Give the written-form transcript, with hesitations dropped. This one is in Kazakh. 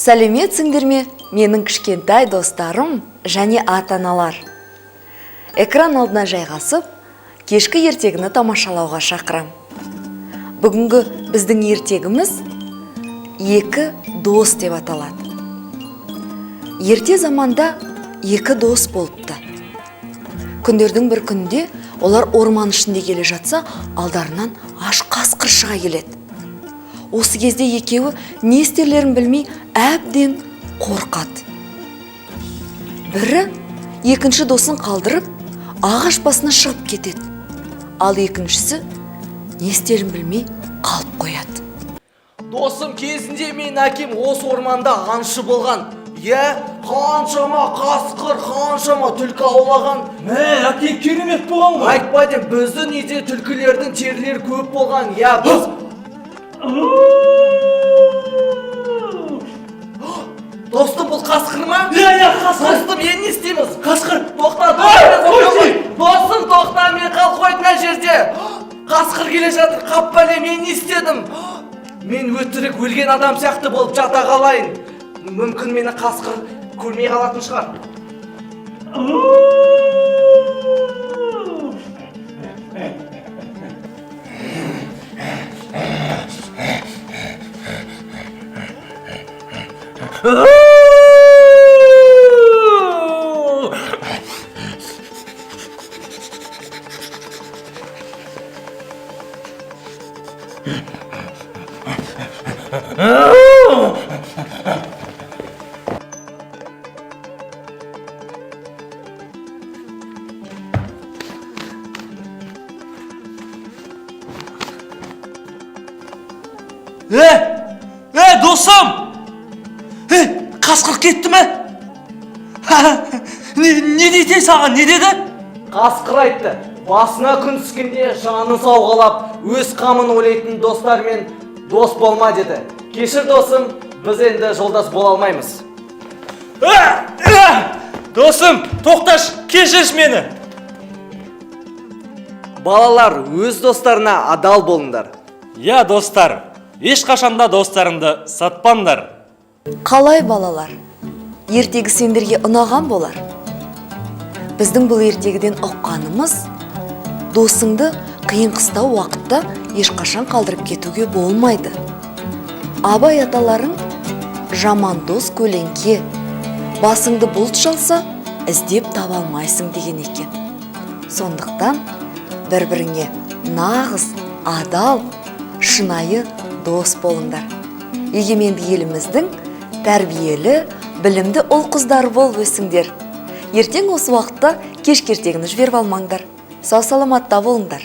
Сәлеметсіңдер ме, менің кішкентай достарым және ата-аналар. Экран алдына жайғасып, кешкі ертегіні тамашалауға шақырам. Бүгінгі біздің ертегіміз «Екі дос» деп аталады. Ерте заманда екі дос болыпты. Күндердің бір күнінде олар орман ішінде келе жатса, алдарынан аш қасқыр шыға келеді. Осы кезде екеуі не істерлерін білмей әбден қорқады. Бірі екінші досын қалдырып, ағаш басына шығып кетеді. Ал екіншісі не істерін білмей қалып қояды. Досым, кезінде менің әкем осы орманда аңшы болған. Иә, қаншама қасқыр, қаншама түлкі аулаған. Мә, әкең керемет болған ғой. Айтпа деп, біздің үйде түлкілердің терілері көп болған. Иә, біз... Достым, бұл қасқыр ма? Иә, иә, қасқыр. Достым, енді не істейміз? Қасқыр. Тоқта, Ей, досым, досым, тоқта, мен қалып қойдым мына жерде. Қасқыр келе жатыр, қап бәле, мен не істедім? Мен өтірік өлген адам сияқты болып жата қалайын. Мүмкін мені қасқыр көрмей қалатын шығар. Е, е, досым! Е, қасқыр кетті ме? Не дейді саған, не деді? Қасқыр айтты, басына күн түскенде жанын сауғалап, өз қамын ойлайтын достармен дос болма деді. Кешір, досым, біз енді жолдас бола алмаймыз. Е, досым, тоқташ, кешірші мені. Балалар, өз достарына адал болыңдар. Иә, достар, ешқашанда достарыңды сатпаңдар. Қалай, балалар? Ертегі сендерге ұнаған болар. Біздің бұл ертегіден ұққанымыз, досыңды қиын қыстау уақытта ешқашан қалдырып кетуге болмайды. Абай аталарың жаман дос көлеңке, басыңды бұлт шалса, іздеп таба алмайсың деген екен. Сондықтан бір-біріңе нағыз, адал, шынайы дос болыңдар. Егеменді еліміздің тәрбиелі, білімді ұл-қыздары болып өсіңдер. Ертең осы уақытта кешкі ертегіні жіберіп алмаңдар. Сау саламатта болыңдар.